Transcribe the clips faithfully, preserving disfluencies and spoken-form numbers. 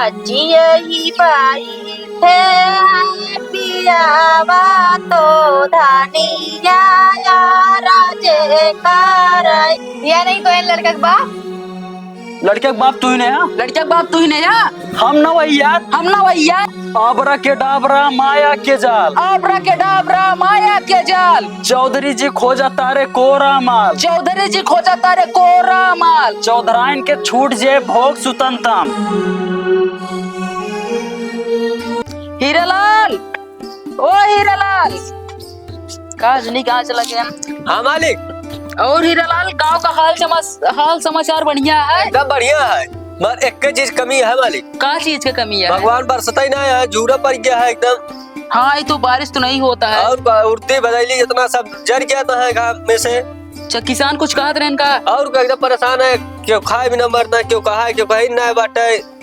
अजी यही बाई थे पियावा तो धनिया यार जे करे। या नहीं तो है लड़का के बाप? लड़का के बाप तू ही नहीं है? लड़का के बाप तू ही नहीं है? हम ना वही यार। हम ना वही यार। आबरा के डाबरा माया के जाल। आबरा के डाबरा माया के जाल। चौधरी जी खोजा तारे कोरा माल। चौधरी जी खोजा तारे कोरा माल। चौधराइन के छूट जे भोग सुतंतम। हीरालाल, ओ हीरालाल, का जनी कहाँ चला गया? हाँ मालिक। और हीरालाल, गांव का हाल समास-, हाल समाचार बढ़िया है? एकदम बढ़िया है, मगर एक चीज कमी है मालिक। का चीज का कमी है? भगवान बरसता ही ना है, जूरा पड़ गया है एकदम। हाँ, ये तो बारिश तो नहीं होता है। और बा-, उड़ती बदली इतना सब जर गया तो है घाम में से। अच्छा, किसान कुछ कहत रहन का? और का एकदम परेशान है, क्यों खाए बिना मरना, क्यों कहा है, क्यों कहीं ना बाटे।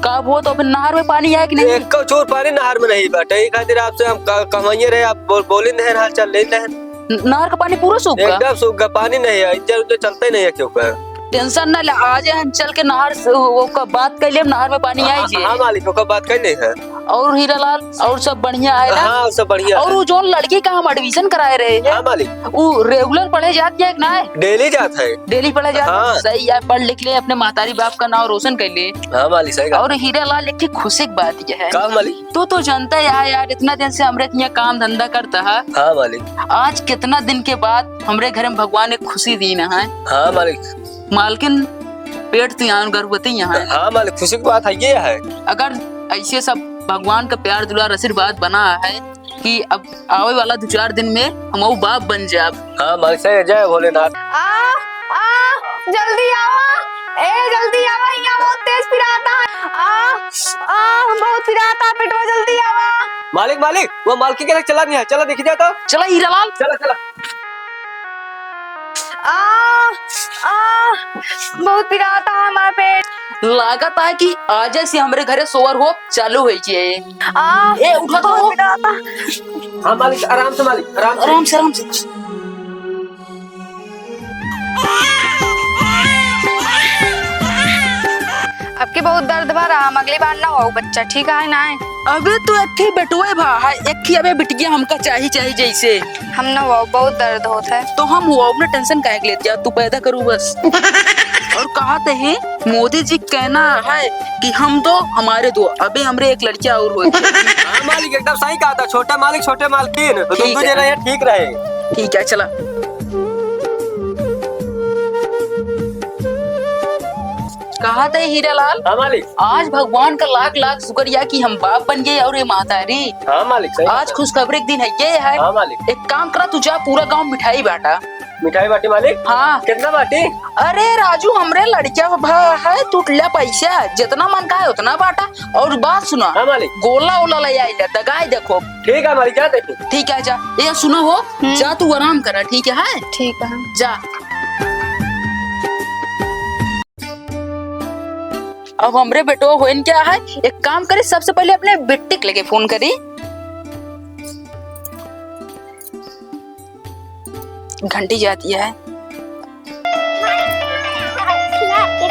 का वो तो फिर नहर में पानी है कि नहीं? एक चूर पानी नहर में नहीं बाटे, ई खातिर आपसे हम क-, कहवाइए रहे, आप बोल, बोलिन रहन, हाल चाल लेन रहन। न-, नहर का पानी पूरा सूख गया? एकदम सूख गया, पानी नहीं है, इंजन उंजन चलते नहीं है क्यों का। टेंशन ना ले, आज हम चल के नहर से वो, ओकर बात कर लेब, नहर में पानी आई हाँ, जे। हाँ मालिक, ओकर बात कर ले है। और हीरालाल, और सब बढ़िया है ना? हाँ, सब बढ़िया और है। वो जोन लड़की का हम एडमिशन कराए रहे हैं, हाँ मालिक। वो रेगुलर पढ़े जात है कि ना? डेली जात है। डेली पढ़े जात है? हाँ। सही है, पढ़ लिख ले, अपने महतारी बाप का नाम रोशन कर ले। हाँ मालिक, सही बात। और हीरालाल, एक ठे खुशी की बात ये है। का मालिक? तू तो जानता है यार, यार, इतना दिन से हमरे यहाँ काम धंधा करता है। हाँ मालिक। आज कितना दिन के बाद हमरे घर में भगवान एक खुशी दीन है। हाँ मालिक। मालकिन पेट तो यहाँ, गर्भवती यहाँ है। हाँ मालिक, खुशी की बात है, ये है। अगर ऐसे सब भगवान का प्यार, दुलार, आशीर्वाद बना है कि अब आवे वाला दो चार दिन में हम वो बाप बन जाब। हाँ मालिक, सही, जय भोलेनाथ। आ, आ, जल्दी आवा, ए, जल्दी आवा, यहाँ बहुत तेज पिराता है। आ, आ, बहुत पिराता है पेटवा, जल्दी आवा। मालिक, मालिक, वो मालकिन के चला नहीं है, चला देखी जाए तो। चला हीरालाल। चला, चला। आ, आ, बहुत पिराता है हमारा पेट। लागत है कि आज से हमरे घरे सोवर हो चालू होइ जाए। आ, ए, उठा तो। बहुत पिराता। हाँ मालिक, आराम से मालिक, आराम से। आराम से, आराम से। अब के बहुत दर्द भा रहा, अगली बार ना हो बच्चा, ठीक है ना? अबे तू एक ही बेटुए भा है, एक ही अबे बिटिया हमका चाही, चाही जैसे। हम ना हुआ, बहुत दर्द होत है। तो हम हुआ, अपना टेंशन काहे के लेत जा, तू पैदा करू बस। और कहा ते हैं, मोदी जी कहना है कि हम दो, हमारे दो, अबे हमरे एक लड़किया और होत है। हाँ मालिक, एकदम सही कहा था, छोटे मालिक, छोटे मालकिन, तो तुम ठीक दो है। जने ये ठीक रहे। ठीक है, चला। कहा थे हीरालाल? हाँ मालिक। आज भगवान का लाख लाख शुक्रिया कि हम बाप बन गए और ये महतारी। हाँ मालिक, सही आज बात है। खुशखबरी के दिन है, ये है। हाँ मालिक। एक काम करा, तू जा पूरा गांव मिठाई बांटा। मिठाई बांटी मालिक? हाँ। कितना बांटी? अरे राजू, हमरे लड़किया भा है, तू ले पैसा, जितना मन का है उतना बांटा। और बात सुना, हाँ मालिक। गोला ओला ले आई ले, दगाई देखो। ठीक है मालिक, जा देखो। ठीक है, जा। ये सुनो हो, हम्म। जा तू आराम करा, ठीक है? ठीक है। जा। अब हमरे बेटवा होइन क्या है, एक काम करी, सबसे पहले अपने बिट्टी के लेके फोन करी। घंटी जाती है।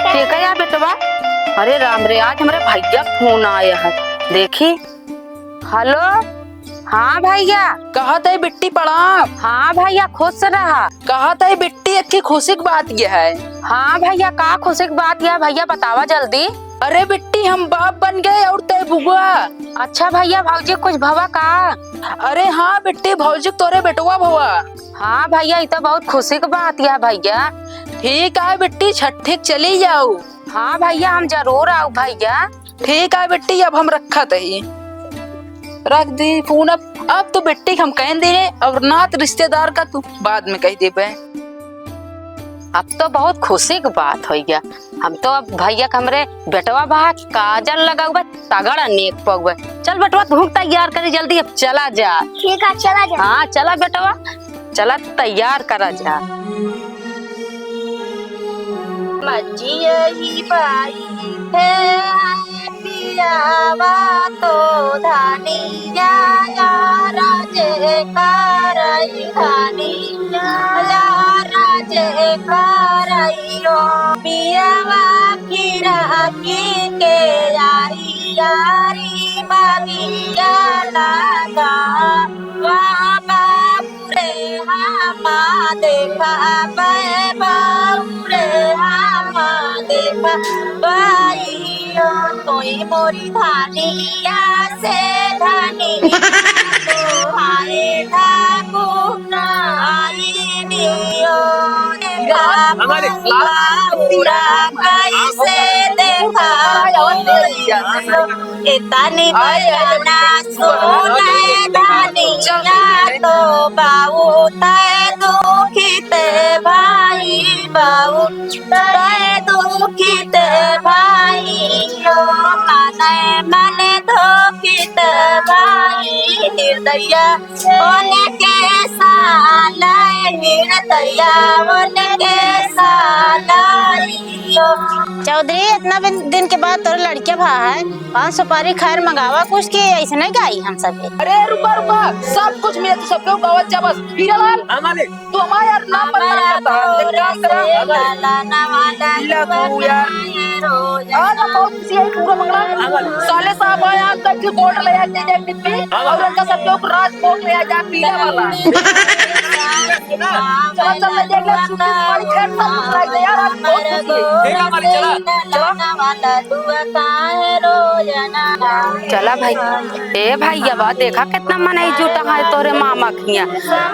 ठीक है यार बेटवा। अरे राम रे, आज हमरे भैया फोन आया है, देखी। हेलो, हाँ भैया। कहत है बिट्टी प्रणाम। हाँ भैया, खुश रहा। कहत है बिट्टी, एक ठे खुशी के बात ये है। हाँ भैया, का खुशी के बात ये है भैया, बतावा जल्दी। अरे बिट्टी, हम बाप बन गए और तय बुआ। अच्छा भैया, भौजी कुछ भवा का? अरे हाँ बिट्टी, भौजी तोरे बेटवा भवा। हाँ भैया, ये तो बहुत खुशी के बात ये है भैया। ठीक है बिट्टी, छठी के चली जाऊ। हाँ भैया, हम जरूर आऊ भैया। ठीक है बिट्टी, अब हम रखत ही। रख दी फोन। अब, अब तो बिट्टी के हम कह दे, और नात रिश्तेदार का तू बाद में कह देबे। अब तो बहुत खुशी की बात होइ गया। हम तो अब भैया के हमरे बेटवा भा काजल लगउबे, तगड़ा नेक पउबे। चल बेटवा, तू तैयार करी जल्दी, अब चला जा। ठीक है, चला जा। हाँ, चला बेटवा, चला तैयार करा जा। मजियही बाई थे पियावा तो धनिया यार जे करई धनिया यार जे करई ओ पियावा फिरा के आई। यारी बगिया लगा, वा बाबू रे हमा देखा, बे बाबू रे हमा देखा, बाइयो तोई मोरी धानिया से धानी, तोहारे धाकू नाई दियो, देखा हमारे बाबू रा कैसे देखा, इतनी बयाना सुने धनिया तो बहुत दुखित भाई, बहुत दुखित भाई, ओ मन मन दुखित भाई, हृदय उनके साले, हृदय उनके साले। चौधरी, इतना बिन-, दिन के बाद तोरे लड़के भा है, पान सुपारी खैर मंगावा कुछ के, ऐसे नहीं गाई हम सब के। अरे रुका, रुका, सब कुछ मिले, तू सबके गावत जा बस। हीरालाल, हाँ मालिक। तू हमारे यार नाम पर मत करता, एक काम करा। पीला तू यार। आज हम बहुत खुशी है, पूरा मंगला। साले साहब आए, आज तक के गोल्ड ले आए, दे दे टिप्पी। और उनका सब लोग राजभोग ले आए, जा पीला वाला। चला, चला, देख ले, छुट्टी से बड़ी खैर सब कुछ लाई दे यार, आज बहुत खुशी है। ठीक है, हमारे चला, चला। चला भाई। ए भैया, बा, देखा कितना मनई जुटा है तोरे मामा खिया।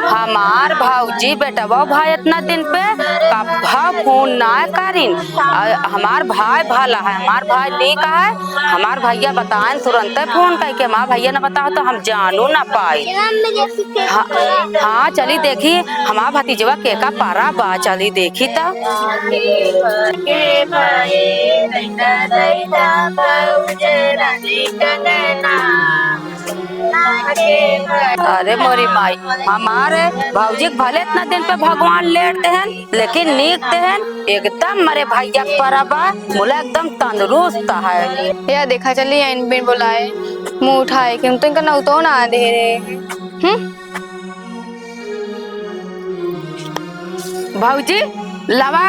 हमार भौजी बेटवा भाई इतना दिन पे कब्बा फोन ना करिन। आ, हमार भाई भला है, हमार भाई नीक है। हमार भैया बताएन तुरंते फोन करके, हमार भैया न बताओ तो हम जानू ना पाई। हाँ, हाँ, चली देखी, हमार भतीजवा के का पारा बा, चली देखी त। अरे मोरी माई, हमारे भौजी के भले इतना दिन पे भगवान लेट देहन, लेकिन नीक देहन, एकदम मरे भैया के पारा बा, बोला एकदम तंदुरुस्त है। या देखा चली, इन बिन बुलाए, मुँह उठाए, कि हम तो इनका नौतो ना दे रहे। हम्म? भौजी, लवा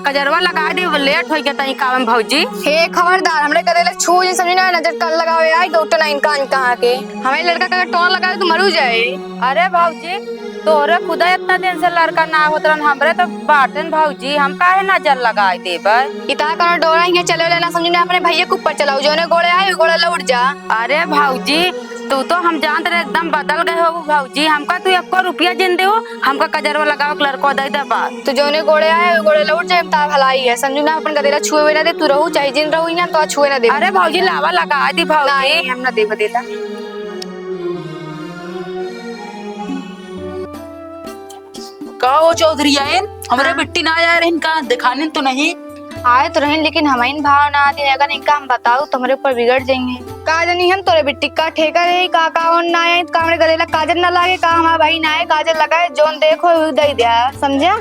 कजरवा लगा दे, वो लेट होइ गया तनी काम में भौजी। हे खबरदार, हमरे गदेला छू जिन समझी ना, नजर कल लगावे आई, दो तो ना इनका, इनका आके। हमें लड़का का टोन लगा दे तो मरू जाए। अरे भौजी, तोरे खुदा इतना दिन से लड़का ना होत रहन, हमरे तो बाटन भौजी, हम काहे नजर लगाए देबै? इतना कोनो डोरा हियाँ चले वाला ना समझी ना, अपने भैया के ऊपर चलाऊ, जोने गोड़े आए, वो गोड़े लौट जा। अरे भौजी, तू तो हम जानत रहे एकदम बदल गए हो भौजी, हमका तू एको रुपया जिन देऊ, हमका कजरवा लगावे के लड़को दे दे बस। तू जौने गोड़े आए, ओए गोड़े लौट जाए, हम तार भलाई है। समझू ना, अपन गदेला छुए हुए ना दे, तू रहू चाहे जिन रहू, यहाँ तो छुए ना दे। अरे भौजी, लावा लगा दी भौजी। नहीं, हम ना देबे देता। का हो चौधरी आयन, हमरे हाँ। बिट्टी ना आए रहन का, दिखानिन तो नहीं? आए तो रहन, लेकिन हमइन भाव ना आती, अगर इनका हम बताऊ तो हमरे ऊपर बिगड़ जाएंगे। का जानी हम तोरे बिट्टी का ठेका रही, का, का ओन ना आए, का हमरे गदेला काजर ना लागे, का हमार भाई ना आए, काजर लगाए, जोन देखो उ दे दिया, समझा?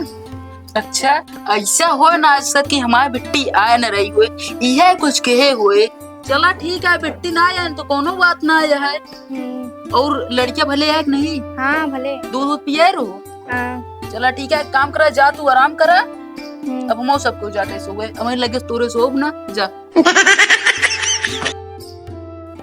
अच्छा, ऐसा हो ना आज तक कि हमार बिट्टी आए न रही होए, इहे कुछ कहे होए। चला ठीक है, बिट्टी ना आए तो कोनो बात ना आए है। हम्म। और लड़किया भले आए कि नहीं? हाँ, भले। दूध, दूध पिए रहो? हाँ। चला ठीक है, एक काम करा, जा तू आराम करा। हम्म। अब हमो सब कोई जाते सोवे, हमें लगे तोरे सोब ना, जा।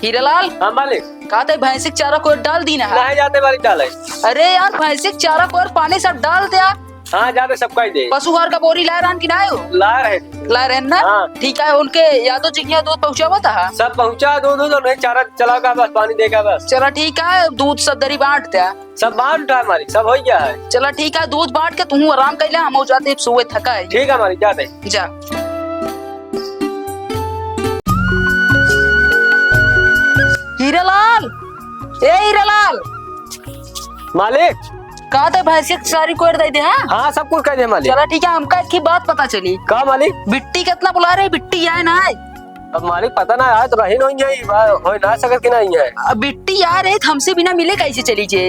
हीरालाल। हाँ मालिक। का ते भैंसी के चारा को डाल दी ना? नहीं जाते मालिक, डाले। अरे यार, भैंसी के चारा को और पानी सब डाल दे यार। हाँ, जाते सब कह दे। पशु आहार का बोरी लाए रहन कि ना हो? लाए रहे। लाए रहन ना? हाँ। ठीक है, उनके यादव जी के यहाँ दूध पहुँचावा था? सब पहुँचा दूध, दूध, उन्हें चारा चलाओ का बस, पानी देगा बस। चला ठीक है, दूध सब दरी बांट दे। सब बांट उठा मालिक, सब हो गया है। चला ठीक है, दूध बांट के तू आराम कर ले, हम हो जाते सुबह थका है। ठीक है मालिक, जाते। जा। हीरालाल, ए हीरालाल। मालिक। का ते भैंसी के सारी कोर दे दे, हाँ? हाँ, सब कुछ कह दे मालिक। चला ठीक है, हमका एक ही बात पता चली। का मालिक? बिट्टी कितना बुला रहे, बिट्टी आए ना आए? अब मालिक पता ना आए तो रही नहीं है, होए ना सकत कि नहीं है। अब बिट्टी आए रहे तो हमसे बिना मिले कैसे चली जे?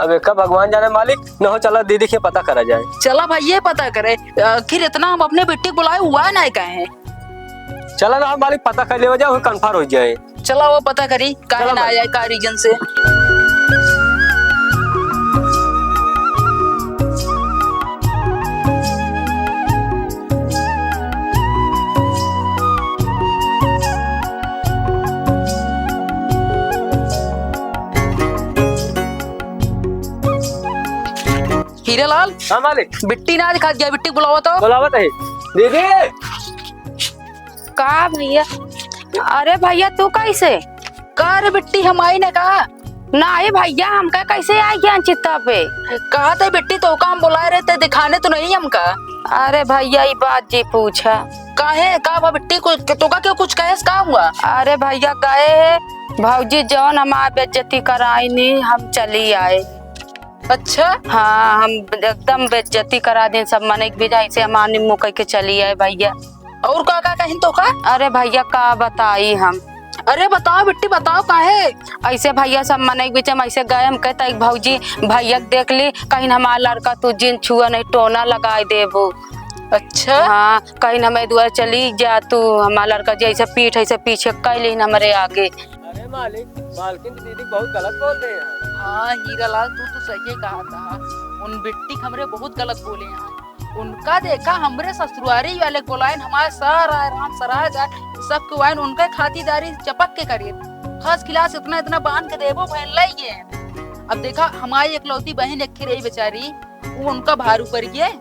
अब एक भगवान जाने मालिक, न हो चला दीदी के पता करा जाए। चला भाई ये पता करे, आखिर इतना हम अपने बिट्टी को बुलाए हुआ है ना काहे? चला ना मालिक पता कर लेवा जाए, confirm हो जाए। चला वो पता करी, काहे चला ना भाई। आया, का reason से। हीरालाल। हाँ मालिक। बिट्टी ना दिखात गया, बिट्टी बुलावा तो। बुलावत है। दीदी। का भैया? अरे भैया, तू कैसे? का रे बिट्टी, हम आई ना का? नाहीं भैया, हमका कैसे आई गया चित्ता पे? कहत है बिट्टी, तोका हम बुलाए रहे, ते दिखाने तो नहीं हमका। अरे भैया, ई बात जी पूछा। काहे, का बा बिट्टी, कुछ तोका क्यों, कुछ कहेस का हुआ? अरे भैया, गए है भौजी, जौन हमार बेइज्जती कराई नी, हम चली आए। अच्छा। हाँ, हम एकदम बेइज्जती करा दिन सब मनई के बीच, ऐसे हमार निम्मू कह के चली आए भैया। और का का कहिन तोका? अरे भैया, का बताई हम। अरे बताओ बिट्टी, बताओ काहे? ऐसे भैया सब मनई के बीच हम ऐसे गए, हम कहता एक भौजी भैया के देख ली, कहिन हमार लड़का तू जिन छुआ नहीं टोना लगाए देबू। अच्छा। हाँ, कहिन हमें दुआर चली जा तू, हमार लड़का जी ऐसे पीठ ऐसे पीछे कह लीन हमरे आगे। अरे मालिक, मालकिन तो दीदी बहुत गलत बोल रहे हैं। हाँ हीरालाल, तू तो सही कहा था। उन बिट्टी हमरे बहुत गलत बोले हैं। उनका देखा हमरे ससुरारी वाले को लाइन, हमारे सारा राम सराज आए, सबके वाइन उनके खातिरदारी चपक के करिए। फर्स्ट क्लास इतना इतना बांध के देबो बहन लाई गए। अब देखा हमारी इकलौती बहन एक रही बेचारी, वो उनका भार ऊपर गए।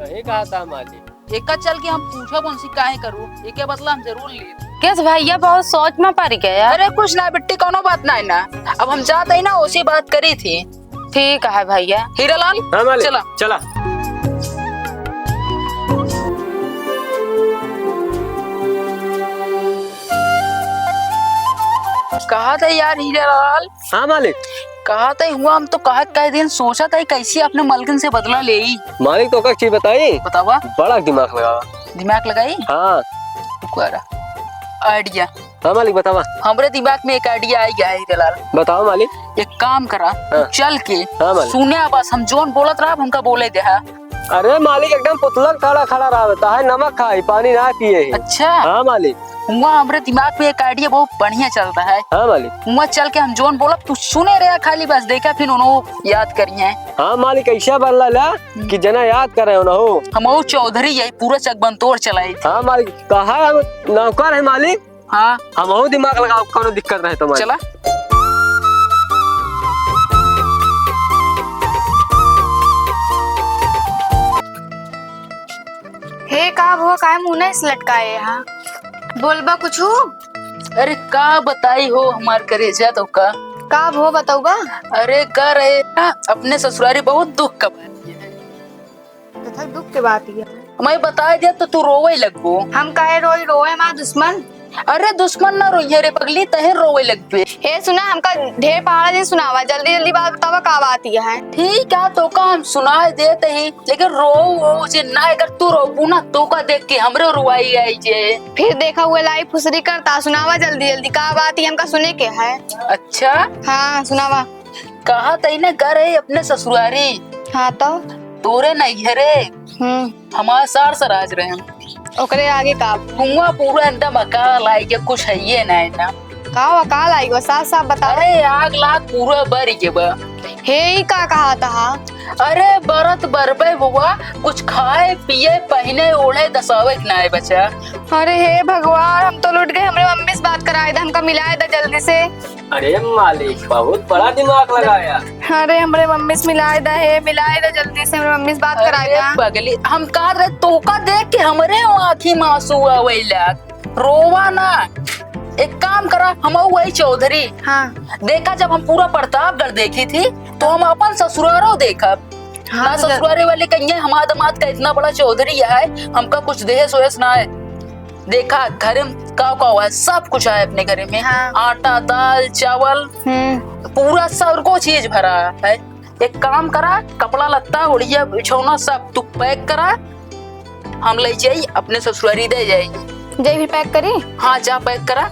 सही कहा था मालिक। एका चल के हम पूछब उनसे काहे करू, एके बदला हम जरूर लेब। केस भैया बहुत सोच में पड़ गया। अरे कुछ ना बिट्टी, कोनो बात ना है ना। अब हम जात ही ना, उसी बात करी थी। ठीक है भैया। हीरालाल, हाँ मालिक। चला। चला। कहा था यार हीरालाल? हाँ मालिक। कहा था हुआ, हम तो कहा कह दिन सोचा था कैसे अपने मलकिन से बदला ले। मालिक तो का चीज बताई? बतावा। बड़ा दिमाग लगावा। दिमाग लगाई? हाँ। रुको यार। आइडिया। हाँ मालिक, बतावा। हमरे दिमाग में एक आइडिया आई गया है हीरालाल। बताओ मालिक। एक काम करा, हाँ। चल के हाँ मालिक। सुने बस, हम जोन बोलत रहा, हमका बोले दे, हाँ। अरे मालिक, एकदम पुतला खड़ा खड़ा रहा, ताहे नमक खाई, पानी ना पिए है। अच्छा। हाँ मालिक। हुआ हमरे दिमाग में एक आइडिया बहुत बढ़िया चलता है। हाँ मालिक। हुआ चल के हम जोन बोलब, तू सुने रहे खाली, बस देखा फिर उन्हों याद करी है। हाँ मालिक, ऐसा बदला ला कि जना याद करे हो ना हो। हम वो चौधरी यही पूरा चकबंतोर चलाई। हाँ मालिक, कहा हम नौकर है मालिक। हाँ। हम और दिमाग लगाओ, कोनो दिक्कत रहे तो मालिक। चला। हे का भो, काहे मुंह नहीं से लटकाए यहाँ? बोलबा कुछ? अरे का बताई हो हमार करेजा तो का। का भो बतौबा? अरे का रहे ना, अपने ससुरारी बहुत दुख का बात है। तो दुख के बात ही है। मैं बताए दिया तो तू रोवे लगबो। हम काहे रोई, रोवे हमार दुश्मन? अरे दुश्मन ना रोइहे रे पगली, तहे रोवे लगबे। हे सुना, हमका ढेर पहाड़ा दिन सुनावा, जल्दी जल्दी बात बतावा, का बात ही है? ठीक है, तो का हम सुनाए देते ही, लेकिन रो, रो जे ना, अगर तू रोबू ना, तो का देख के हमरे रुआई आई जे। फिर देखा हुए लाई फुसरी करता, सुनावा जल्दी जल्दी, का बात ही हमका सुने के है। अच्छा। हाँ, सुनावा। कहा तई ने घर है अपने ससुरारी। हाँ तो? तोरे नैहरे। हम्म। हमार सार सराज रहे। ओकरे आगे का? कुआं पूरा एकदम अकाल आई के कुछ है ये ना, ना। का अकाल आई गो? साफ साफ बता। अरे आग लाग पूरा बर के बा। हे, ई का कहा था? अरे बरत बरबे बुआ, कुछ खाए पिए पहिने ओढ़े दसावे के नाय बचा। अरे हे भगवान, हम तो लुट गए। हमरे मम्मी से बात कराए दे, हमका मिलाए दे जल्दी से। अरे मालिक, बहुत बड़ा दिमाग लगाया। अरे हमरे मम्मी से मिलाए दे, हे मिलाए दे जल्दी से, हमरे मम्मी से बात कराए दे। अरे पगली, हम कहा रहे तोका देख के हमरे आँखी में आंसू आवे लाग। रोवा ना, एक काम करा, हम वही चौधरी। हाँ। देखा, जब हम पूरा प्रतापगढ़ देखी थी, तो हम अपन ससुरारो देखब। हाँ, ना तो ससुरारे वाले कहिए, "हमार दामाद का इतना बड़ा चौधरी है, हमका कुछ देहेस वेहेस ना है।" देखा, घरे में का का हुआ है, सब कुछ है अपने घरे में। हाँ। आटा, दाल, चावल, हम्म। पूरा सब को चीज भरा है। एक काम करा, कपड़ा लत्ता, ओढ़िया, बिछौना सब तू पैक करा, हम ले जाई, अपने ससुरारी दे जाई। जय भी पैक करी? हाँ, जा पैक करा।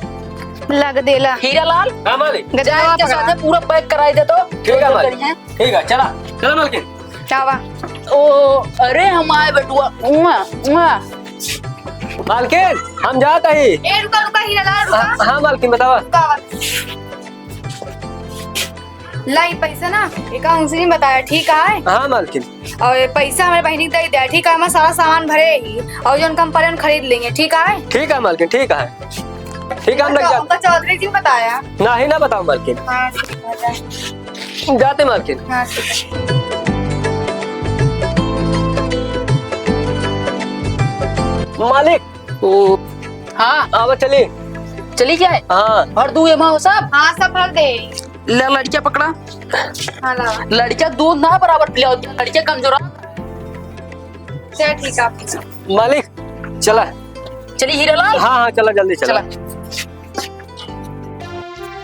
लग देला। हीरालाल, हाँ, मालिक। गजनवा जाए के पकड़ा। साथे पूरा पैक कराई दे तो। ठीक है, मालिक। करिए। ठीक है, चला। चला, मालकिन। आवा। ओ, अरे हमारे बेटुआ, उमा, उमा। मालकिन, हम जात हई। ए, रुका, रुका, हीरालाल, रुका। हाँ, हाँ, मालकिन, बतावा। रुका, आवा। ला, ई पैसा ना, एका उनसे नहीं बताया, ठीक है? हाँ, मालकिन। और ये पैसा हमारे बहिनी के दे दिया, ठीक है? हमारा सारा सामान भरे ही, और जो उनका हम परे खरीद लेंगे, ठीक है? ठीक है, मालकिन, ठीक है। ठीक है, हम लग उनका, जाते। उनका चौधरी जी ने बताया। नहीं, ना बताओ, मालकिन। हाँ, ठीक है, जा। जाते, मालकिन। हाँ, ठीक है। मालिक। ओ, हाँ। आवा चली। चली जाए? हाँ। भर दू एमा हो सब? हाँ, सब भर दे। ले लड़किया पकड़ा। हाँ, लावा। लड़किया दूध ना बराबर पिलाओ, लड़किया कमजोरा। चल, ठीक है। मालिक, चला। चली हीरालाल? हाँ, हाँ, चला, जल्दी चला। चला।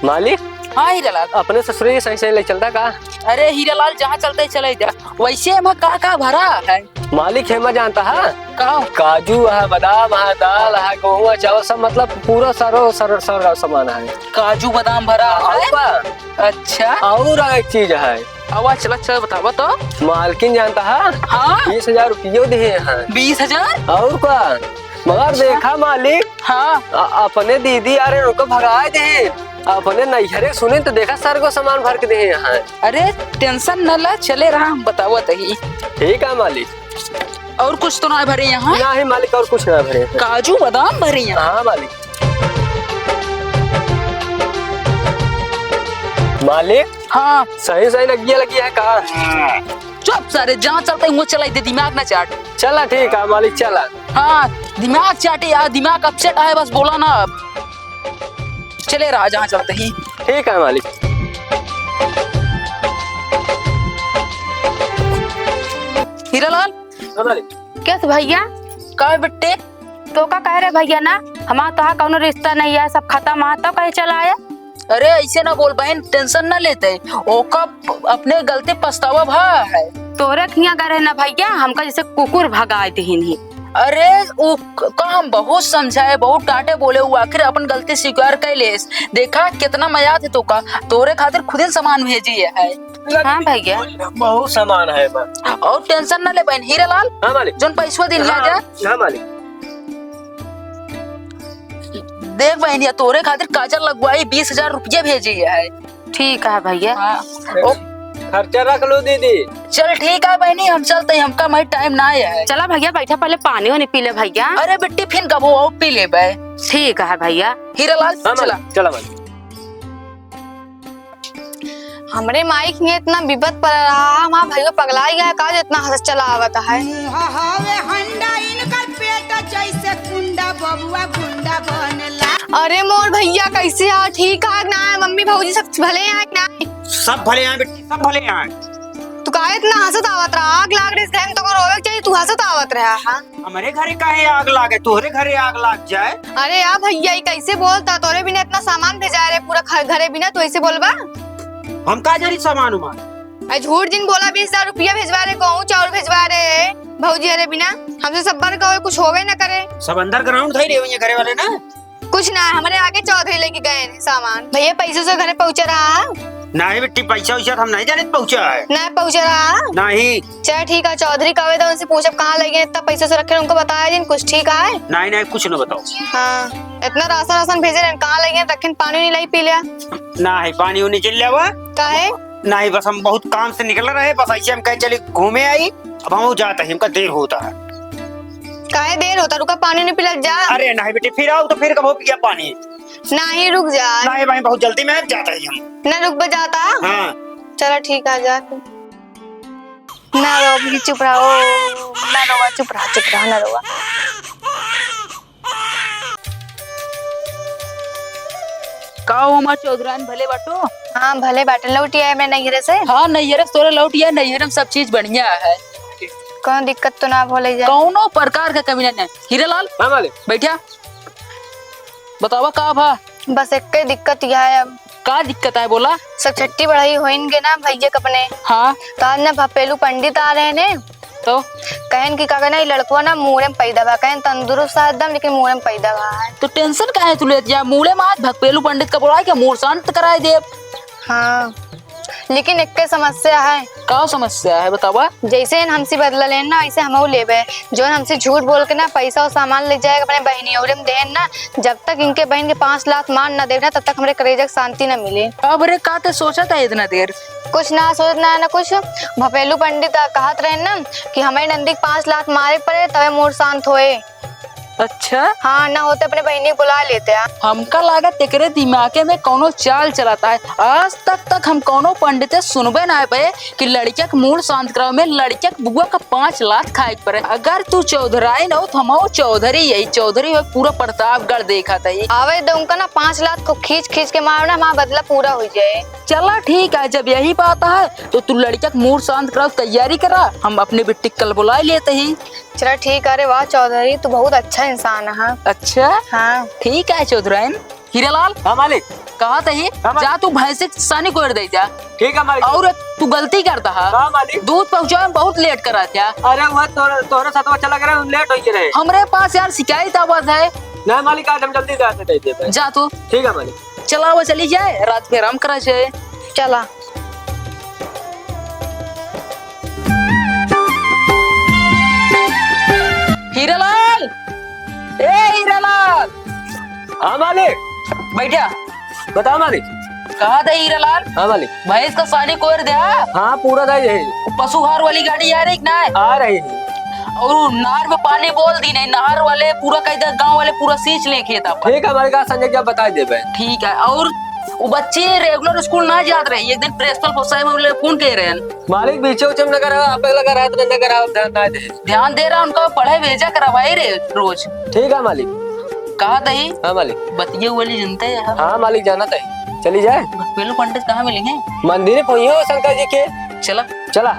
मालिक। हाँ हीरालाल। अपने ससुरे के सही सही ले चलता का? अरे हीरालाल, जहाँ चलते चले जा। वैसे एमा का का भरा है? मालिक, हेमा जानता है? का? काजू है, बादाम है, दाल है, गेहूँ है, चावल, सब मतलब पूरा सरो सर सर का सामान है। काजू बादाम भरा और है? का? अच्छा। और एक चीज है। आवा, चला, चला, बतावा तो। मालकिन जानता है? हाँ। बीस हजार रुपयो दिए हैं। बीस हजार? और का? मगर देखा मालिक, हाँ। अ-, अपने दीदी आ रहे, उनको भगाए दे। अपने नैहरे सुने तो देखा, सर को सामान भर के दे यहाँ। अरे, tension न ला, चले रहा, हम बतावत ही। ठीक है मालिक। और कुछ तो ना भरे यहाँ? नहीं मालिक, और कुछ ना भरे। काजू बादाम भरे यहाँ? हाँ मालिक। मालिक। हाँ। सही सही लगिया लगी है का? चुप सारे, जहाँ चलते हैं वो चलाई दे, दिमाग ना चाट। चला ठीक है मालिक, चला। हाँ, दिमाग चाटे यार, दिमाग upset है, बस बोला ना अब। चले रहा जहाँ चलते ही। ठीक है मालिक। हीरालाल। हाँ मालिक। कैसे भैया? का बिट्टे? तो का कह रहे भैया ना, हमार तोहार कौनो रिश्ता नहीं है, सब खत्म है, तो कहे चला आया? अरे ऐसे ना बोल बहन, tension ना लेते, ओका अपने गलती पछतावा भा है। तोरे खिया करे ना भैया, हमका जैसे कुकुर भगाए दिहिन ही। अरे उ क-, का हम बहुत समझाए, बहुत डांटे बोले, उ आखिर अपन गलती स्वीकार कर लेस। देखा कितना मया थे तो का, तोरे खातिर खुदे सामान भेजी है। हाँ भैया। बहुत सामान है बा। और tension ना ले बहन, हीरालाल। हाँ मालिक। जोन पैसवा दिन हाँ, ले जा। हाँ मालिक। देख बहनिया, तोरे खातिर काजल लगवाई, बीस हजार रुपया भेजी है। ठीक है भैया। हाँ। ओ। खर्चा रख लो दीदी। चल ठीक है बहनी, हम चलते हैं, हमका मैं time ना है। चला भैया, बैठा पहले पानी वानी पी ले भैया। अरे बिट्टी, फिर कबो और पी लेबे। ठीक है भैया। हीरालाल, हाँ चला। मालिक, चला मालिक। हमरे माई के इतना बिपत पड़ रहा है, हमार भैया पगलाई गया का, जो इतना हंस चला आवत है। मुँह हवे हंडा, इनकर पेट जैसे कुंडा, बबुआ गुंडा बनेला। अरे मोर भैया, कैसे है? ठीक है कि ना? मम्मी भौजी सब भले हैं कि ना? सब भले हैं बेटी, सब भले हैं। तू काहे इतना हंसत आवत रहा? आग लाग रही इस घर में, तो रोवे के चाहिए, तू हंसत आवत रहा है। हमरे घरे काहे आग लागे, तोहरे घरे आग लाग जाए। अरे यार भैया, ई कैसे बोलता? तोरे बिना इतना सामान भेजा रहे, पूरा घ-, घरे बिना, तू ऐसे बोलबा? हम का जानी सामान उमान? अरे झूठ जिन बोला, बीस हजार रुपया भेजवा रहे, गेहूं चाउर भेजवा रहे, भौजी अरे बिना, हमसे सब बार कहो, कुछ होवे न करे। सब underground धई रहे होइए घरे वाले ना। कुछ ना, हमरे आगे चौधरी लेके गए हैं सामान। भैया, पैसे से घरे पहुँचा रहा है? नहीं बेटी, पैसा वैसा तो हम नहीं जाने पहुँचा है। नहीं पहुँचा रहा है? नहीं। चल ठीक है, चौधरी कहवे तो उनसे पूछब कहाँ लगे हैं, इतना पैसा से रखे हैं, उनको बताया जिन कुछ, ठीक है? नहीं, नहीं, कुछ न बताओ। हाँ, इतना राशन, राशन भेजे रहे, कहाँ लगे हैं, रखे हैं, पानी नहीं लाई पी लिया। नहीं, पानी उनी चल लिया हुआ। काहे? नहीं, बस हम बहुत काम से निकल रहे, बस ऐसे हम कहे चली घूमे आई, अब हम जाते हैं, हमका देर होता है। काहे देर होता? रुका, पानी नहीं पिला जा। अरे नहीं बेटी, फिर आओ तो फिर कबो पिया पानी। नहीं, रुक जा। नहीं भाई, बहुत जल्दी में जाता है हम। ना रुक बे जाता। हाँ। चलो ठीक है, जा। ना रो, अभी चुप रहो। ना रोवा, चुप रहा, चुप रहा, ना रोवा। का हो हमार चौधराइन, भले बाटो? हाँ, भले बाटे। लौट आए मैं नैहरे से। हाँ, नैहरे से तोरे लौट आए, नैहरे में सब चीज बढ़िया है। कौनो दिक्कत तो ना भोले जाए? कौनो प्रकार का कमी नहीं है। हीरालाल, हाँ मालिक। बैठा, बतावा का भा? बस एक दिक्कत यह है अब। का दिक्कत है बोला? सब छट्टी बढ़ाई होइन गे ना भैया के अपने। हाँ। तो आज ना भपेलू पंडित आ रहे ने। तो? कहन कि का कहना, ई लड़कवा ना मूड़े में पैदा बा, कहन तंदुरुस्त है एकदम, लेकिन मूड़े में पैदा बा है। तो tension काहे तू लेत जा? मूड़े में आज भपेलू पंडित का बोलाए के मूड़ शांत कराए देब। हाँ, लेकिन एक समस्या है। का समस्या है बतावा? जैसे इन हमसे बदला लेन ना, वैसे हमहू लेबे। जोन हमसे झूठ बोल के ना पैसा और सामान ले जाए अपने बहनी औरे में देन ना, जब तक इनके बहन के पाँच लात मार ना देब ना, तब तक हमरे करेजा के शांति ना मिले। अब रे, का ते सोचत है इतना देर? कुछ ना सोचत ना, ना कुछ। भपेलू पंडित आ कहत रहे ना कि हमारे नंदी के पाँच लात मारे पड़े तबे मोर शांत होए। अच्छा? हाँ, ना होते अपने बहिनी बुला लेते हैं। हमका लागत एकरे दिमागे में कौनो चाल चलत है। आज तक, तक हम कौनो पंडित से सुनबे ना पाए कि लड़किया के मूड शांत करावे में लड़किया के बुआ का पाँच लात खाए के पड़े। अगर तू चौधराइन हो तो हम चौधरी, यही चौधरी हो, पूरा प्रतापगढ़ देखत है। आवे दे उनका ना पाँच लात को खींच खींच के मारना, हमारा बदला पूरा हो जाए। चला ठीक है, जब यही बात है तो तू लड़किया के मूड शांत करावे तैयारी करा, हम अपने बिट्टी के कल बुलाए लेते ही। चला ठीक है। अरे वाह चौधरी, तू बहुत अच्छा इंसान है। अच्छा? हाँ। ठीक है चौधराइन। हीरालाल। हाँ मालिक। कहा तही, हाँ मालिक। जा तू भैंसी के सानी कोर दे जा। ठीक है मालिक। और तू गलती करता है। हाँ मालिक। दूध पहुँचावे में बहुत लेट करा था। अरे वह तोहरे, तोहरे साथ अच्छा लग रहा है, हम लेट हो रहे। हमरे पास यार शिकायत आवाज है। नहीं मालिक, आज हम जल्दी जाते दे देते हैं। जा तू। ठीक है मालिक। चला वो चली जाए, रात में आराम करा जाए। चला। हीरालाल, ए हीरालाल। हाँ मालिक। बैठा। बताओ मालिक। कहा था हीरालाल? हाँ मालिक। भैंस का सानी कोर दे, हाँ? हाँ, पूरा दे दे। पशुहार वाली गाड़ी आ रही कि ना? आ रही है। और नहर में पानी बोल दी नहीं, नहर वाले पूरा कह दे, गांव वाले पूरा सींच ले खेत अपन। ठीक है मालिक, आज संजय क्या बता देबे। ठीक है। और वो बच्ची रेगुलर स्कूल ना जात रही, एक दिन प्रिंसिपल साहब बोले, फोन कह रहे हैं। मालिक बीचे उचे में नगर आवा, आपे लगा रहा तो नगर आवा, ध्यान ना दे। ध्यान दे रहा उनका, पढ़े भेजा करा भाई रे रोज। ठीक है मालिक। कहा तही? हाँ मालिक। बतिये वाली जनता है। हाँ मालिक, जाना तही। चली जाए। पहले पंडित कहाँ मिलेंगे? मंदिर में पहुँचियो शंकर जी के। चला। चला।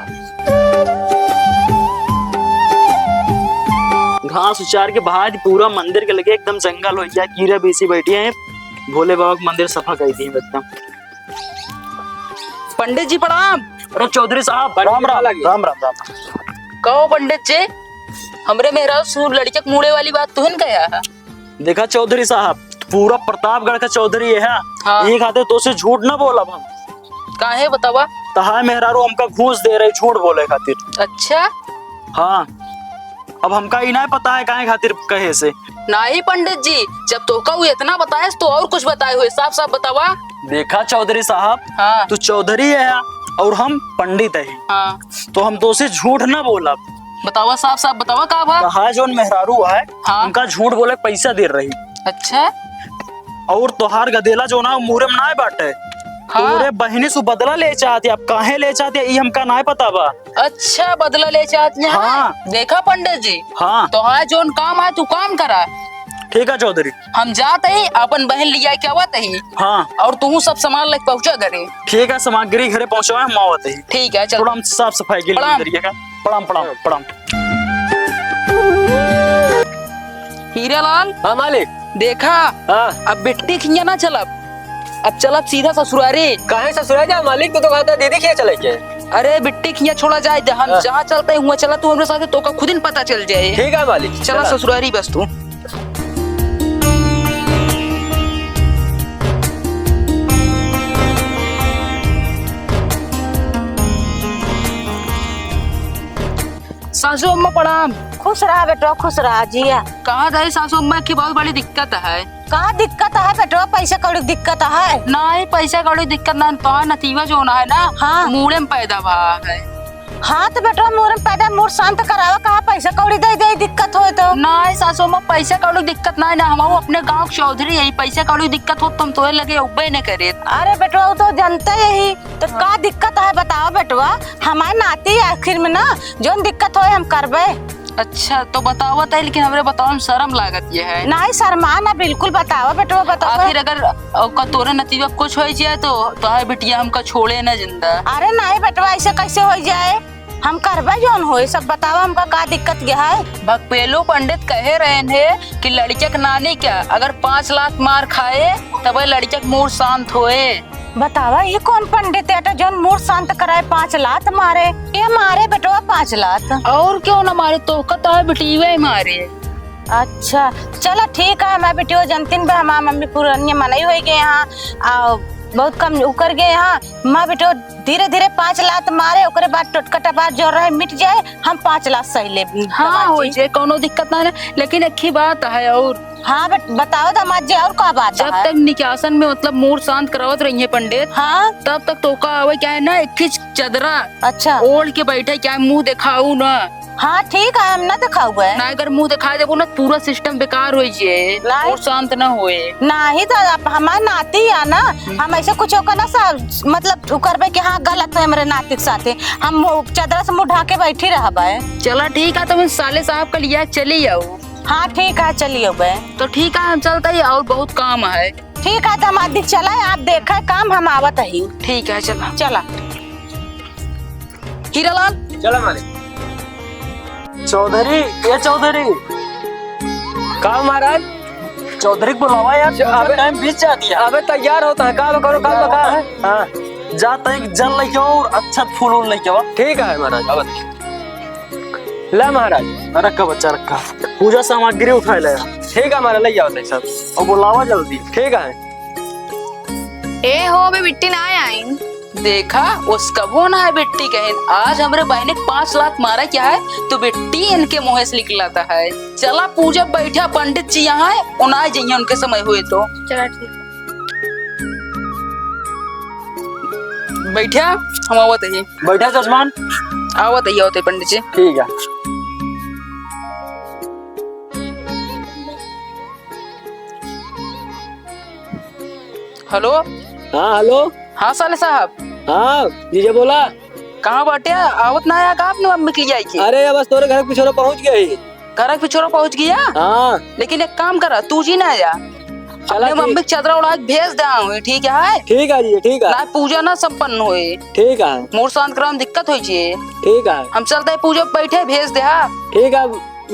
घास उचार के बाहर पूरा मंदिर के लगे एकदम जंगल हो गया, कीड़ा बेसी बैठी हैं। भोले बाबा के मंदिर सफा कर दी एकदम। पंडित जी प्रणाम। अरे चौधरी साहब, राम राम, राम राम, राम। कहो पंडित जी, हमरे मेहरारू से लड़के के मुड़े वाली बात तुहन कहा है? देखा चौधरी साहब, पूरा प्रतापगढ़ का चौधरी है, हाँ। यही खातिर तोसे झूठ ना बोलब हम। काहे बतावा? तहार मेहरारू हमका घूस दे रही झूठ बोले खातिर। अच्छा? हाँ। अब हमका ई नाय पता है काहे खातिर कहे से। नाही पंडित जी, जब तोका उ इतना बताए तो और कुछ बताए हुए, साफ साफ बतावा। देखा चौधरी साहब, हाँ। तू चौधरी है और हम पंडित है, हाँ। तो हम तोसे झूठ ना बोलब। बतावा, साफ साफ बतावा का बा? तहार जोन मेहरारू है, हाँ। उनका झूठ बोले के पैसा दे रही। अच्छा। और तोहार गदेला जोन है मुहरे में नाय बाटे, हाँ। तोरे बहिनी से बदला ले चाहती, अब काहे ले चाहती ई हमका नाय पता बा। अच्छा, बदला ले चाहत हैं? हाँ। देखा पंडित जी, हाँ। तोहार जोन काम है, तू काम करा। ठीक है चौधरी। हम जात ही, अपन बहन लिया के आवत ही। हाँ। और तू सब सामान लेके पहुँचा घरे। ठीक है, सामग्री घरे पहुँचावे, हम आवत ही। ठीक है, चल। थोड़ा हम साफ सफाई के लिए प्रणाम। अंदर ये का। प्रणाम, प्रणाम, प्रणाम। हीरालाल। हाँ मालिक। देखा, हाँ। अब बिट्टी खिया ना चलब, अब चलब सीधा ससुरारी। काहे ससुरारी जा मालिक? तू तो कहता दीदी खिया चले के। अरे बिट्टी खिया छोड़ा जाए दे, हम हाँ। जहाँ चलते हैं वहाँ चला, तू हमरे साथ, तोका खुद ही पता चल जाए। ठीक है मालिक, चला चला। ससुरारी बस तू। सासू अम्मा प्रणाम। खुश रहा बेटवा, खुश रहा जिया। कहा था सासू अम्मा की बहुत बड़ी दिक्कत है। का दिक्कत है बेटवा? पैसा कौड़ी की दिक्कत है? नहीं, पैसा कौड़ी की दिक्कत ना, तोहार नतीवा जोन है ना, हाँ। मूड़े में पैदा भा है। हाँ तो बेटवा, मूड़े में पैदा, मूड़ शांत करावा, कहा पैसा कौड़ी दे दे, दिक्कत होए तो। नहीं सासू अम्मा, पैसा कौड़ी की दिक्कत नहीं ना, हम अपने गाँव के चौधरी है, पैसा कौड़ी की दिक्कत हो तो हम तोहे लगे उब्बे न करे। अरे बेटवा, वो तो जनता यही, तो का दिक्कत है बतावा बेटवा, हमारे नाती आखिर में ना, जोन दिक्कत होए हम करबे। अच्छा, तो बतावत है, लेकिन हमरे बतावे में शर्म लागत ये है। नहीं, शर्मा ना, बिल्कुल बतावा बेटवा, बतावा। आखिर अगर ओका तोरे नतीबा कुछ हो जाए तो तोहार बिटिया हमका छोड़े ना जिंदा। अरे नहीं बेटवा, ऐसे कैसे हो जाए? हम करबे जोन होए, सब बतावा हमका का दिक्कत ये है? भकपेलो पंडित कहे रहन है कि लड़के के नानी क्या अगर पाँच लात मार खाए तब लड़के के मूड शांत होए। बतावा, ई कौन पंडित है, एटा जौन मूड शांत कराए, पाँच लात मारे? के मारे बेटवा पाँच लात? और क्यों ना मारे, तोहका तो है बिटिया ही मारे। अच्छा, चला ठीक है, मैं बिटिया जनतिन बा, हमार मम्मी पुरानिया मनई होइ गए हैं, आ, बहुत कम उकर गए हैं। मैं बिटिया धीरे धीरे पाँच लात मारे, ओकरे बाद टोटका टपार जो रहे मिट जाए, हम पाँच लात सही ले। हाँ, हो जाए, कौनो दिक्कत ना है, लेकिन एक ही बात है और हाँ, बत-, बताओ दामाद जी, और का बात जब है? तक निकासन में, मतलब, मूड शांत करावत रही है पंडित, हाँ। तब तक तोका आवे क्या है ना, एक ही चदरा अच्छा। ओढ़ के बैठे क्या है, मुंह दिखाऊ ना। हाँ, ठीक है, हम ना दिखाउबे। ना, अगर मुँह दिखाइ देबो ना, पूरा system बेकार होइ जाए नहीं। और शांत ना होए। नहीं तो अब हमार नाती है ना, हम ऐसे कुछ ओकर ना सा-, मतलब उ करबे कि हाँ, गलत है हमरे नाती के साथे। हम वो चदरा से मुँह ढाके बैठी रहबे। चला ठीक है, तुम साले साहब का लिया चली आओ। हाँ, ठीक है, चली आओ बे। तो ठीक है, हम चलते ही, और बहुत काम है। ठीक है, तो हम आदि चला, आप देखा काम, हम आवत ही। ठीक है, चला। चला। हीरालाल। चला मालिक। चौधरी, ए चौधरी। का महाराज? चौधरी को बुलावा यार, च-, अबे, टाइम बीत जाती है। अबे तैयार होता है, का करो, का का है? हाँ, जा तनिक जल लेके आओ और अच्छा फूल उल लेके आओ। ठीक है महाराज, आवत। ले महाराज। रखा बच्चा, रखा। पूजा सामग्री उठा ले। ठीक है महाराज, ले जाओ तनिक सब। और बुलावा जल्दी। ठीक है। ए हो, अबे बिट्टी ना आइन। देखा, उसका वो ना है बिट्टी कहेन। आज हमरे बहने के पाँच लात मारा क्या है, तो बिट्टी इनके मुँह से निकलाता है। चला पूजा बैठा, पंडित जी यहाँ है, उन आ जाइए उनके समय हुए तो। चला ठीक। बैठा, हम आवत ही। बैठा जजमान। आवत ही, आवत ही पंडित जी। ठीक है। हेलो। हाँ, हेलो। हाँ, साले साहब। हाँ, जीजा बोला। कहाँ बाटे? आवत ना आया का अपने मम्मी के लिए आई के? अरे, बस तोरे घर के पिछोरे पहुँच गए ही। घर के पिछोरे पहुँच गया? हाँ। लेकिन एक काम करा, तू जी ना आया। चला अपने ठीक। मम्मी के चदरा उड़ा के भेज दे आऊँ, ठीक है? ठीक है जीजा, ठीक है। ना पूजा ना संपन्न होए। ठीक है। मोर शांत करावे में दिक्कत होई छे। ठीक है। हम चलते हैं पूजा पे बैठे, भेज दे, हाँ। ठीक है,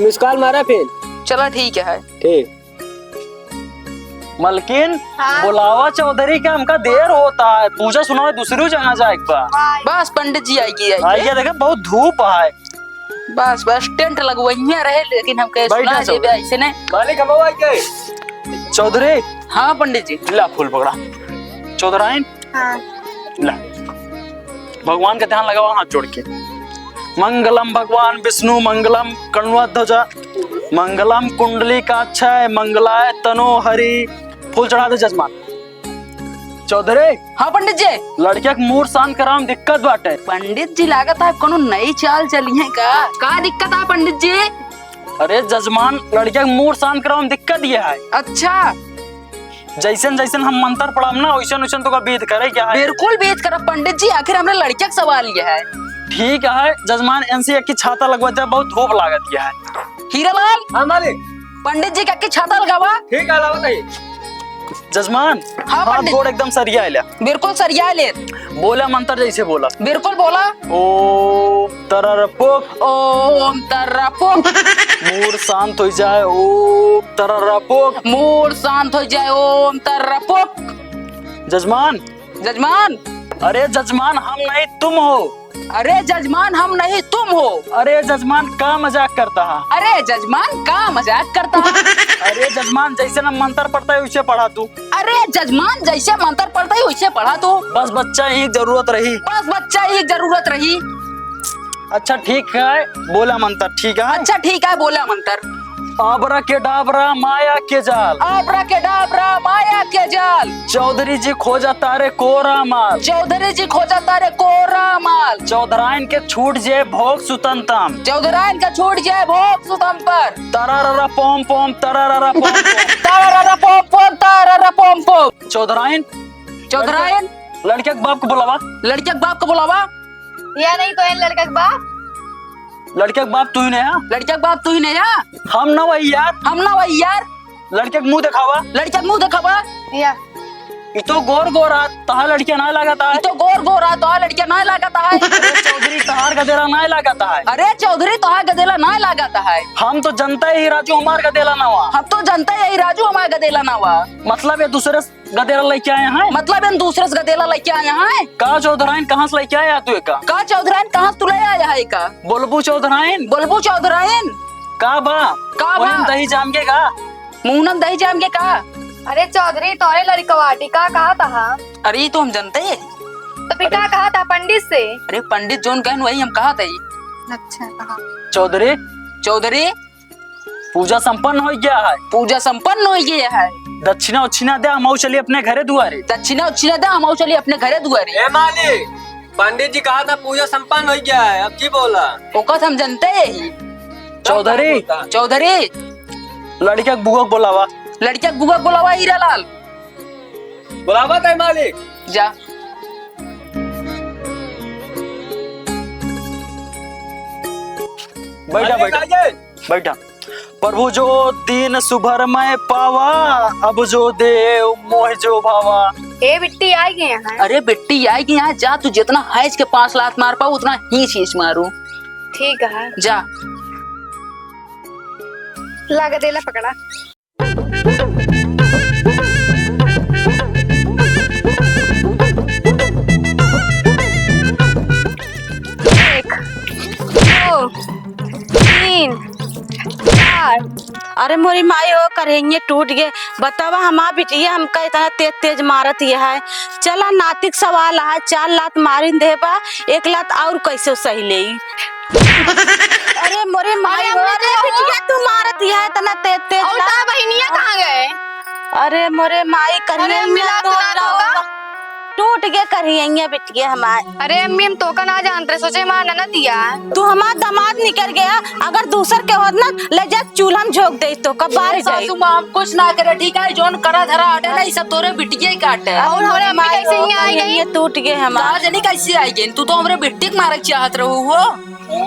miss call मारा फिर। चला ठीक है। ठीक। मलकिन, हाँ। बुलावा चौधरी के, हमका देर होता है, पूजा सुनावे दूसरी जगह जाए के बा। बस पंडित जी आई गई, आई आई गई। गया, देखे बहुत धूप है। बस, बस टेंट लगवइया रहे, लेकिन हम कहे बैठा सुना देबे चौधरी। ऐसे ने। मालिक, हम आई गए। चौधरी। हाँ पंडित जी। ला फूल पकड़ा। चौधराइन। हाँ। ला। भगवान का ध्यान लगावा हाथ जोड़ के। मंगलम भगवान विष्णु मंगलम कण्वध्वज मंगलम कुंडलीकाक्षाय मंगलाय तनो हरि। फूल चढ़ा दे जजमान। चौधरी। हाँ पंडित जी। लड़किया के मूड शांत करावे में दिक्कत बाटे। पंडित जी लागत है कोनो नई चाल चली है का? का दिक्कत है पंडित जी? अरे जजमान, लड़किया के मूड शांत करावे में दिक्कत ये है। अच्छा। जैसन जैसन हम मंत्र पढ़ब ना, वैसन वैसन तोका विध करे के है। बिल्कुल विध करब पंडित जी, आखिर हमरे लड़किया के सवाल ये है। ठीक है जजमान, इनसे एक ही छाता लगवा दे, बहुत धूप लागत ये है। हीरालाल। हाँ मालिक। पंडित जी का एक ही छाता लगावा। ठीक है, लावत है। जजमान, हाँ, हाथ पंडित। गोड़ एकदम सरिया ले। बिल्कुल सरिया ले। बोला मंत्र जैसे बोला। बिल्कुल बोला। ओम तररपुक। ओम तररपुक। मूड शांत हो जाए, ओम तररपुक। मूड शांत हो जाए, ओम तररपुक। जजमान। जजमान। अरे जजमान, हम नहीं, तुम हो। अरे जजमान, हम नहीं, तुम हो। अरे जजमान, का मजाक करता है? अरे जजमान, का मजाक करता है? अरे जजमान, जैसे ना मंत्र पढ़ता है, वैसे पढ़ा तू। अरे जजमान, जैसे मंत्र पढ़ता है, वैसे पढ़ा तू। बस बच्चा ही जरूरत रही। बस बच्चा ही जरूरत रही। अच्छा ठीक है, बोला मंत्र, ठीक है? अच्छा ठीक है, बोला मंत्र। आबरा के डाबरा माया के जाल। आबरा के डाबरा माया के जाल। चौधरी जी खोजा तारे कोरा माल। चौधरी जी खोजा तारे कोरा माल। चौधराइन के छूट जे भोग सुतंतम। चौधराइन के छूट जे भोग सुतंतर। तराररा पोम पोम, तराररा पोम पोम। तराररा पोम पोम, तराररा पोम पोम। चौधराइन। चौधराइन। लड़के के बाप को बुलावा। लड़के के बाप को बुलावा। या नहीं तो है लड़का के बाप। लड़के के बाप तू ही नहीं है। लड़के के बाप तू ही नहीं है। हम ना वही यार। हम ना वही यार। लड़के के मुंह दिखावा। लड़के के मुंह दिखावा। या। ई तो गोर गोर आ, तहा लड़किया ना लागत है। ई तो गोर गोर आ, तहा लड़किया ना लागत है। अरे चौधरी तहार गदेला ना लागत है। अरे चौधरी तहार गदेला ना लागत है। हम तो जनता ही राजू हमार गदेला ना हुआ। हम तो जनता ही राजू हमार गदेला ना हुआ। मतलब ये दूसरे गदेला लेके आए हैं? मतलब इन दूसरे से गदेला लेके आए हैं? का चौधराइन कहाँ से लेके आया तू एका? का चौधराइन कहाँ से तू ले आया है एका? बोलबू चौधराइन? बोलबू चौधराइन? का बा? का बा? मुनम दही जाम के का? मुनम दही जाम के का? अरे चौधरी तोरे लड़कवाटी का कहा तहा? अरे ये तो हम जनते हैं। तो फिर का कहा था पंडित से? अरे पंडित जोन कहन वही हम कहा था ही। अच्छा कहा। चौधरी। चौधरी। पूजा संपन्न हो गया है। पूजा संपन्न हो गया है। दक्षिणा उच्छिना दे, हम चलिए अपने घरे दुआरे। दक्षिणा उच्छिना दे, हम चलिए अपने घरे दुआरे। ए मालिक, पंडित जी कहा था पूजा संपन्न हो गया है, अब जी बोला। ओका तो हम जनते ही। चौधरी। चौधरी। लड़किया के बुआ के बोलावा। लड़किया के बुआ के बोलावा, हीरालाल। बोलावा तय मालिक। जा। बैठा, मालिक, बैठा। आइए। बैठा। प्रभु जो दीन सुभर मैं पावा, अब जो देव मोह जो भावा। ए बिट्टी, आइ गए हैं। अरे बिट्टी, आइ गए हैं, जा तू जितना हैज के पाँच लात मार पाऊ, उतना हींच हींच मारू। ठीक है। जा। लागा देला पकड़ा। एक, दो, तीन, चार। अरे मोरी माई हो, करेंगे टूट गए। बतावा, हमार बिटिया हमका इतना तेज तेज मारत ये है। चला, नातिक सवाल है, चार लात मारिन देबा, एक लात और कैसे सही लेई? अरे मोरे माई अरे हो, हमरे अरे तो बिटिया तू मारत है इतना तेज तेज और ना। तार बहिनिया कहाँ गए? अरे मोरे माई, अरे करियैया अम्मी, लात तो ना लाओ। टूट गए करियैया बिटिया हमार। अरे अम्मी, हम तोका ना जानत रहे, सोचे हमार ननद दिया। तू हमार दामाद निकर गया, अगर दूसर के होत ना, ले जा चूल्हा में झोंक दे तो कब बार अरे जाई। सासू माँ, हम कुछ ना करे, ठीक है? जौन करा धरा आटे ना, ई सब तोरे बिटिया ही काटे। अरे और हमारे अम्मी माई कैसे हो, यहाँ आई गई? करियैया टूट गए हमार। कहाँ जनी कैसे आई गई? तू तो हमरे बिट्टी के मारे के चाहत रहू हो।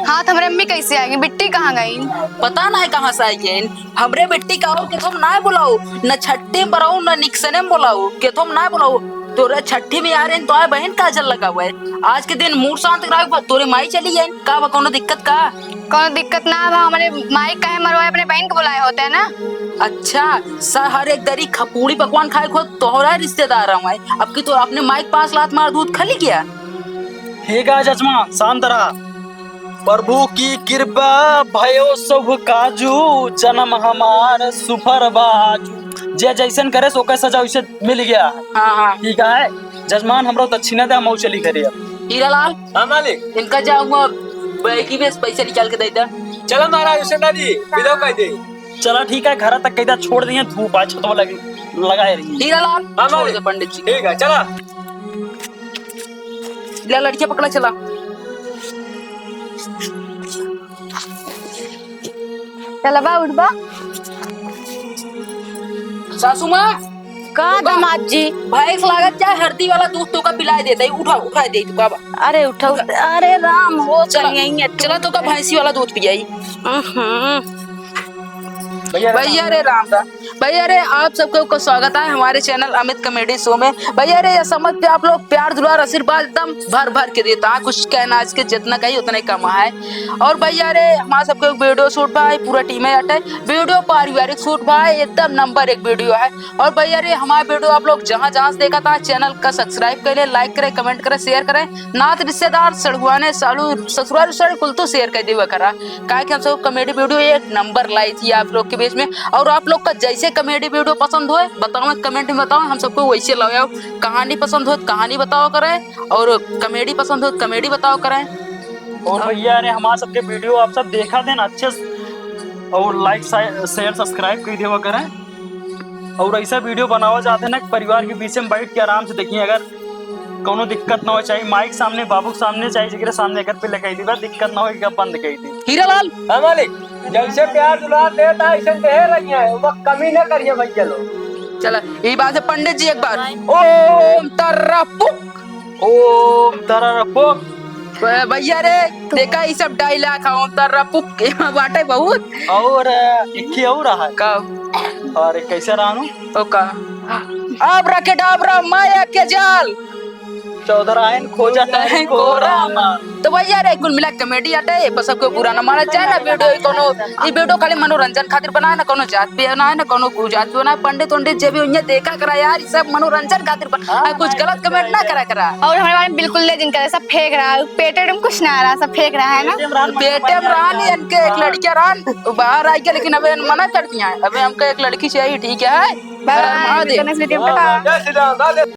हाँ, तो हमरे अम्मी कैसे आएगी? बिट्टी कहाँ गई? पता ना है कहाँ से आई गई। हमरे बिट्टी का और केथो में ना बुलाओ, न छट्ठी में बुलाओ, न निकसने में बुलाओ, केथो में ना बुलाओ। तोरे छट्ठी में आ रहे हैं, तो आए बहन काजल लगा हुआ है। आज के दिन मूड शांत रहा, तोरे माई चली गई। का बा, कोनो दिक्कत का? कोनो दिक्कत ना बा, हमारे माई काहे मरवाए, अपने बहन को बुलाए होते हैं ना। अच्छा, सा हर एक दरी खपूड़ी पकवान खाए को तोहरा रिश्तेदार हमारे, अब की तो अपने माई के पास लात मार दूध खली गया। ठीक है जजमान, शांत रहा। प्रभु की कृपा भयो शुभ काजू, जन्म हमार सुफर बाजू। जे जैसन करे, सो के सजा वैसे मिल गया। हाँ, हाँ। ठीक है, जजमान, हमरो दक्षिणा दे, हम चली घरे अब। हीरालाल। हाँ, मालिक। इनका जाऊंगा, बैगी में से पैसे निकाल के दे दे। चला महाराज, हुसैन दादी, विदा कर दे। चला, ठीक है, घर तक कैदा छोड़ दिए, धूप आज छतवा लगे, लगाए रही। हीरालाल, हाँ, छोड़ मालिक। दे पंडित जी। ठीक है, चला। ले लड़किया पकड़ा, चला। चलबा, उठबा। सासू माँ। का दामाद जी? भैंस लागत चाहे हरदी वाला दूध तोका पिलाए देता है। उठा, उठा दे तू बाबा। अरे उठा, उठा। अरे राम हो, चला, चलिए, चला तोका भैंसी वाला दूध पियाई। हम्म। भैया रे राम राम। भैया रे, आप सबको को स्वागत है हमारे चैनल अमित कॉमेडी शो में। भैया रे, ये समझ के आप लोग प्यार, दुलार, आशीर्वाद एकदम भर भर के देता है। कुछ कहना आज के जितना कही उतना ही कम है। और भैया रे, हमारा सबके वीडियो शूट भाई पूरा टीम है अटे। वीडियो पारिवारिक शूट भाई एकदम नंबर एक वीडियो है। और भैया रे, हमारा वीडियो आप लोग जहाँ जहाँ से देखा था, चैनल का सब्सक्राइब करें, लाइक करें, कमेंट करें, शेयर करें। नात रिश्तेदार, सड़ुआने, सालू, ससुराल, ससुराल कुल तो शेयर कर देवा करा। काहे कि हम सब कॉमेडी वीडियो एक नंबर लाई थी आप लोग के बीच में। और आप लोग का जैसे कॉमेडी वीडियो पसंद होए, बताओ, कमेंट में बताओ, हम सबको वैसे लाओ। कहानी पसंद हो, कहानी बताओ करें, और कॉमेडी पसंद हो, कॉमेडी बताओ करें। और भैया रे, हमारे सबके वीडियो आप सब देखा देन अच्छे से, और लाइक, शेयर, सब्सक्राइब कर देवा करें। और ऐसा वीडियो बनावा चाहते हैं ना, परिवार के बीच में बैठ के आराम से देखिए, अगर कोनो दिक्कत ना हो, चाहे माई के सामने, बाबू के सामने, चाहे जेकरे सामने, अगर पे लगाई दी बा, दिक्कत ना हो, एक बंद कर दी। हीरालाल। हाँ मालिक, जैसे प्यार दुलार देता है, ऐसे दे रही है, वो कमी ना करिए भैया लोग। चला, ई बात है पंडित जी एक बार। ओम तरह पुक। ओम तरह पुक। ब-, भैया रे, देखा ई सब डायलॉग है, ओम तरह पुक, एमा बाटे बहुत। और, अ, एक ही और रहा है। का? और कैसे रहनु? ओ का? आबरा के डाबरा माया के जाल। चौधराइन खोजत है कोरा मा। तो भैया रे, कुल मिला कॉमेडी आटे, बस सबको बुरा ना माना जाए ना। वीडियो कोनो, ई वीडियो खाली मनोरंजन खातिर बनाए ना, कोनो जात पे ना है ना, कोनो जात पे ना है। पंडित उंडित जे भी उन्हें देखा करा यार, ई सब मनोरंजन खातिर बन-, हाँ, आ, कुछ गलत कमेंट ना करा करा। और हमारे बारे में बिल्कुल ले जिन करे, सब फेंक रहा है, पेटे में कुछ ना आ रहा, सब फेंक रहा है ना। पेटे में रहा नहीं, इनके एक लड़कियां रहा, वो बाहर आई गया, लेकिन अबे मना कर दिया है। अबे हमको एक लड़की चाहिए, ठीक है? Bye bye, Mahadev. मिलते हैं next video में, टाटा। जय श्री राम, राधे।